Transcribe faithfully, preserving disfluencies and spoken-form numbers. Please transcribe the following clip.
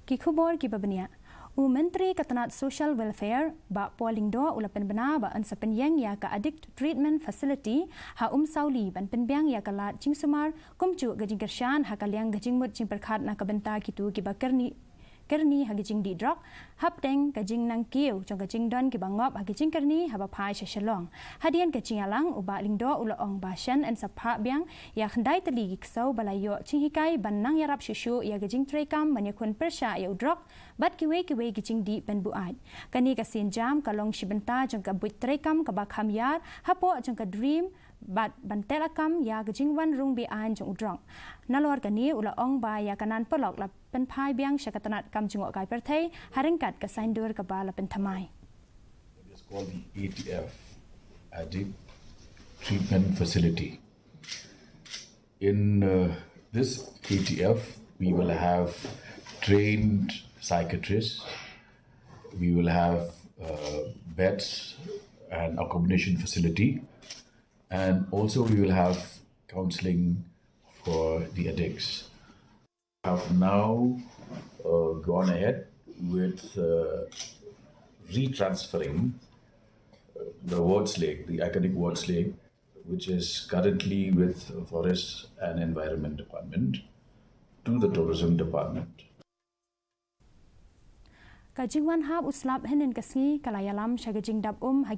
Ki khubor kiba bniah. U Myntri ka tnat Social Welfare, Bah Paul Lyngdoh, u la pynbna ba yn sa pynïeng ïa ka Addict Treatment Facility ha Umsawli ban pynbiang ïa ka lad jingsumar kumjuh ka jingkyrshan ha ka liang ka jingmut jingpyrkhat na ka bynta kito kiba kyrni kyrni ha ka jingdih drok, hapdeng ka jingnang kiew jong ka jingdon kiba ngop ha ka jingkyrni haba phai sha Shillong. Hadien ka jingïalang, u Bah Lyngdoh u la ong ba shen yn sa phah biang ïa khyndai tylli ki ksew ba la ïoh jinghikai ban nang ïarap shuh shuh ïa ka jingtreikam ban ïakhun pyrshah ïa u drok bad kiwei kiwei ki jingdih pynbuaid. Kane ka sienjam ka long shi bynta jong ka buit treikam kaba kham ïar hapoh jong ka DREAM bad ban teh lakam ïa ka jingwan rung be-aiñ jong u drok. Nalor kane, u la ong ba ïa kanan paralok la pynphai biang sha ka tnat kam jngohkai pyrthei ha ryngkat ka saiñdur kaba la pynthymmai. It is called the A T F, Addict Treatment Facility. In uh, this A T F, we will have trained psychiatrists, we will have uh, beds and accommodation facility, and also we will have counseling for the addicts. Have now uh, gone ahead with uh, retransferring uh, the Ward's Lake, the iconic Ward's Lake, which is currently with Forest and Environment Department, to the Tourism Department. Ka jingwan hap u slap hynnin ka sngi ka la ïalam sha ka jingdap um ha